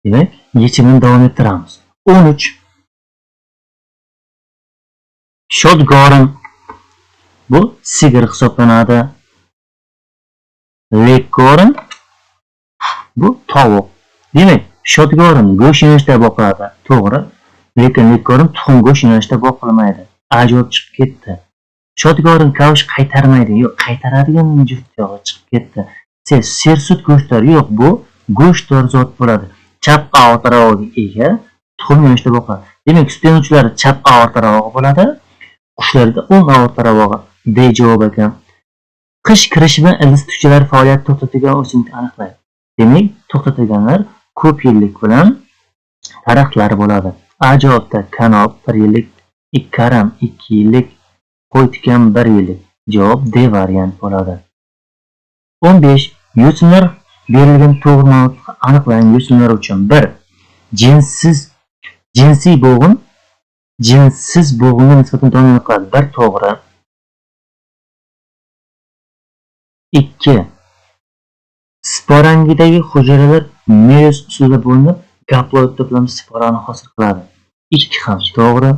Demak, yechimini davom ettiramiz. 13. Shodgorim bu sigir hisoblanadi. Lekkorim bu tovuq. Demak, shodgorim go'sht yo'nalishida boqiladi. To'g'ri. Lekin lekkorim tuxum go'sht yo'nalishida boqilmaydi. A javob chiqib ketdi. Shodgorim kavush qaytarmaydi. Yo'q, qaytaradigan juft yog'i chiqib ketdi. C sersut go'shtlar yo'q, bu go'shtdor zot bo'ladi. Chap aorta ravog'iga ega, tuxum yo'nalishida boqiladi. Demak, sut emuvchilari chap aorta ravog'i bo'ladi. Qushlarda o'ng aorta ravog'i. D javob ekan. Qish kirishi bilan ildiz tukchalar faoliyat to'xtatadigan o'simlikni aniqlaydi. Demak, to'xtatadiganlar ko'p yillik bilan daraxtlar bo'ladi. A javobda kanob 1 yillik, karam 2 yillik, qo'ytikan 1 yillik. Javob D variant bo'ladi. 15. Yo'sinlar berilgan to'g'ri ma'lumotni aniqlang. Yo'sinlar uchun 1. Jinsiy bo'g'in jinssiz bo'g'inga nisbatan dominant qiladi. 1 to'g'ri. 2. Sporangidagi hujayralar meyoz usulida bo'linib, gaploid to'plami sporani hosil qiladi. 2 ham to'g'ri.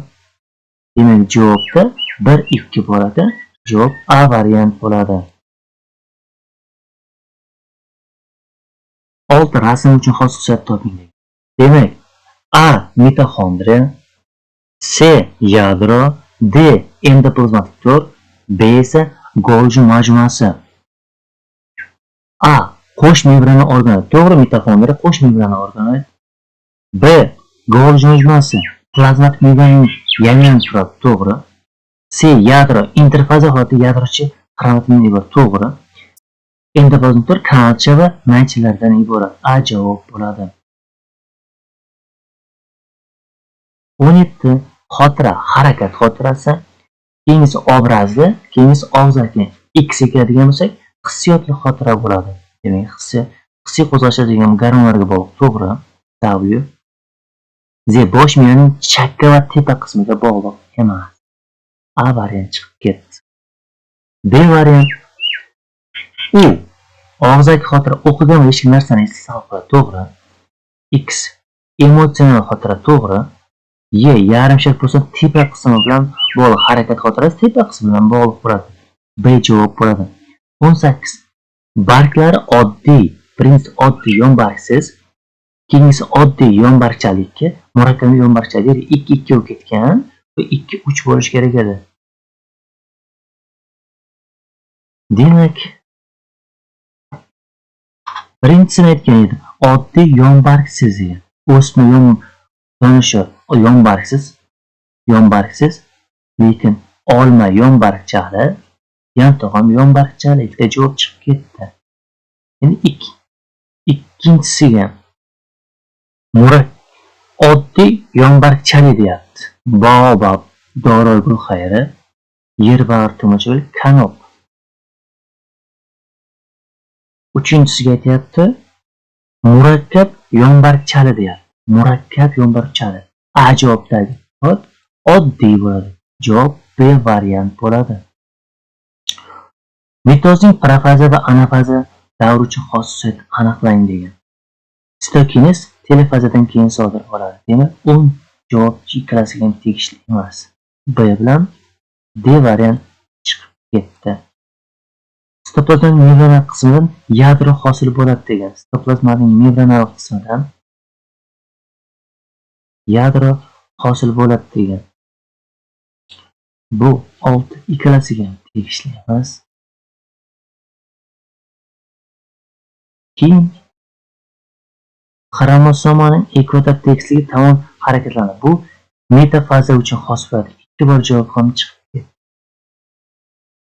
Demak, javobda 1 2 bo'ladi. Javob A variant bo'ladi. 6. Rasm uchun xos xususiyat toping. Demak, A mitoxondriya, C yadro, D endoplazmatik to'r, B esa Golgi majmuasi. A qo'sh membrana organel. To'g'ri, mitoxondriya qo'sh membrana organel. B Golgi majmuasi plazmatik membrananing yangilanib turadi. To'g'ri. C yadro interfaza holati yadrochi xromatindan iborat. To'g'ri. Endoplazmatik to'r kanalcha va maychalardan iborat. A javob bo'ladi. 17. Xotira, harakat xotirasi. Keyingisi obrazli, keyingisi og'zaki. X ga keladigan bo'lsak, hissiyotli xotira bo'ladi. Demak, hissiy qo'zg'ashlar degan gormonlarga bog'liq. To'g'ri. W. Z bosh miyaning chakka va tepa qismiga bog'liq emas. A variant chiqib ketdi. B variant. U og'zaki xotira, o'qigan va eshitgan narsani esda saqlab qoladi. To'g'ri. X emotsional xotira. To'g'ri. Y yarim shar bo'lsa tepa qismi bilan bog'liq, harakat xotirasi tepa qismi bilan bog'liq bo'ladi. B javob bo'ladi. 18. Barglari oddiy, birinchisi oddiy yonbargsiz, keyingisi oddiy yonbargchalikka, murakkab yonbargchalik 2 2 bo'lib ketgan, bu 2 3 bo'lishi kerak edi. Demak, birinchisini aytgan edim, oddiy yonbargsiz degan. O'sma yon tonishi yonbargsiz, yonbargsiz, lekin olma yonbargchali, yantoq ham yonbargchali, ikkita javob chiqib ketdi. Endi ikkinchisiga oddiy yonbargchali deyapti. Baobab, dorogul xayri, yerbag'ir tumachul, kanob. Uchinchisiga aytyapti, murakkab yonbargchali deyapti. Murakkab yonbargchali. A javobdagi oddiy bo'ladi. Javob B variant bo'ladi. Mitozning profaza va anafaza davri uchun xos xususiyat aniqlang degan. Sitokinez telefazadan keyin sodir bo'ladi. Demak, 10 javob ikkalasiga ham tegishli emas. B bilan D variant chiqib ketdi. Sitoplazmaning membrana qismidan yadro hosil bo'ladi degan. Sitoplazmaning membrana qismidan yadro hosil bo'ladi degan. Bu 6 ikkalasiga ham tegishli emas. Keyin xromosomaning ekvator tekisligi tamom harakatlanadi. Bu metafaza uchun xos bo'ladi. 2 bor javob ham chiqib ketdi.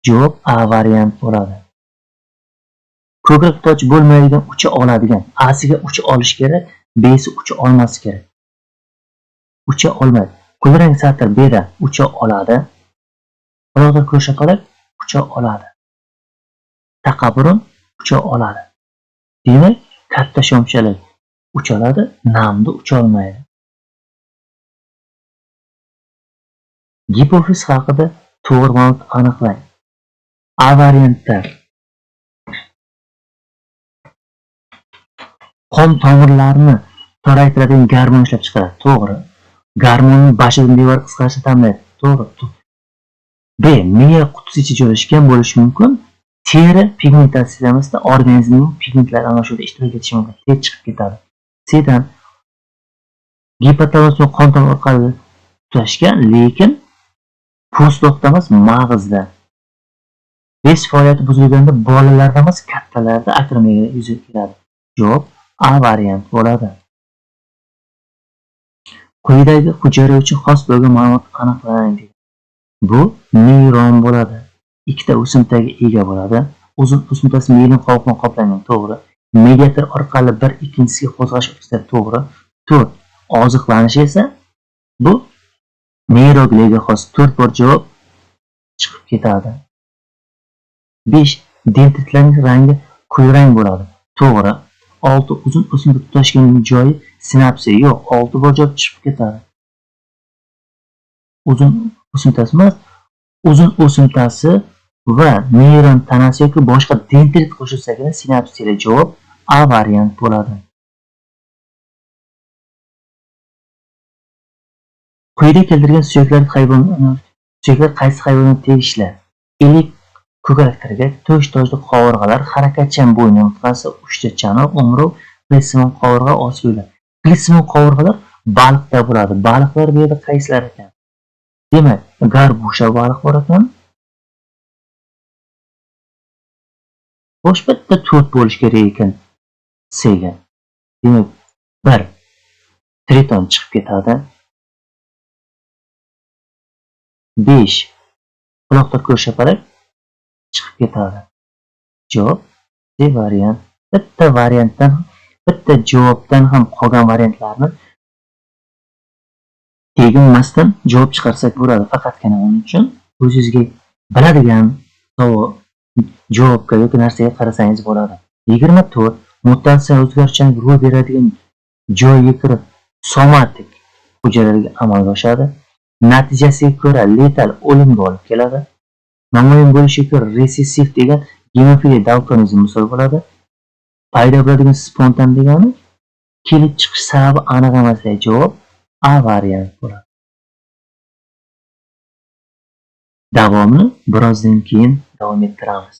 Javob A variant bo'ladi. Ko'krak toch bo'lmaydigan ucha oladigan. A siga ucha olish kerak, B si ucha olmasi kerak. Ucha olmaydi. Kulrang satr B da ucha oladi. Birodar ko'rshapalak ucha oladi. Taqaburun ucha oladi. Demak, katta shomchalak ucha oladi, namda ucha olmaydi. Gipofiz haqida to'g'ri ma'lumot aniqlang. A variantda qon tomirlarini Toraytiradigan gormon ishlab chiqaradi. To'g'ri. Gormonning bashidan devor qisqarishini ta'minlaydi. To'g'ri. B. Miya qutisi ichida joylashgan bo'lishi mumkin. Teri pigmentatsiya sistemasida organizmning pigmentlar almashuvida ishtirok etishi mumkin. T chiqib ketadi. C dan gipotalamus qon tomir orqali tutashgan, lekin po'stloqda emas, mag'izda. Bez faoliyati buzilganda bolalarda emas, kattalarda akromegali yuzaga keladi. Javob A variant bo'ladi. Quyidagi hujayra uchun xos bo'lgan ma'lumot aniqlang. Bu neyron bo'ladi. Ikkita o'simtaga ega bo'ladi. Uzun o'simtasi mielin qoviq bilan qoplangan, to'g'ri. Mediator orqali bir ikkinchisiga qo'zg'ash o'tkazadi, to'g'ri. 4. Oziqlanish esa bu neyrogliyaga xos. 4 bor javob chiqib ketadi. 5. Dendritlarning rangi kulrang bo'ladi. To'g'ri. 6. Uzun o'simta tutashgan joyi sinapsiya. Yo'q, 6 bor javob chiqib ketadi. Uzun o'simtasi emas, uzun o'simtasi va neyron tanasi yoki boshqa dendrit qo'shilsagina sinapsiyaga javob A variant bo'ladi. Quyida keltirilgan suyaklar qaysi hayvonga tegishli? Ilik ko'karaktirgak, to'sh tojli qovurg'alar, harakatchan bo'yin umurtqasi, uchta chanoq, umrov, qilichsimon qovurg'a, osyo'lar. Qilichsimon qovurg'alar baliqda bo'ladi. Baliqlar bu yerda qaysilar ekan? Demak, garbusha baliq bor ekan. Xo'sh, bitta 4 bo'lish kerak ekan C-ga. Demak, 1 triton chiqib ketadi. 5 quloqda ko'rshapalak chiqib ketadi. Javob C variant. Bitta variantdan, bitta javobdan ham qolgan variantlarni teginmasdan javob chiqarsak bo'ladi. Faqatgina uning uchun o'zingizga biladigan savol javobga yoki narsaga qarasangiz bo'ladi. 24. Mutatsiya o'zgaruvchanlik ro'y beradigan joyga kirib somatik hujayralarga amalga oshadi. Natijasiga ko'ra letal o'limga olib keladi. Namoyon bo'lishiga ko'ra resessiv degan gemofiliya daltonizm misol bo'ladi. Paydo bo'ladigan spontan degani kelib chiqish sababi aniq emas. Javob A variant bo'ladi. Davomini birozdan keyin davom ettiramiz.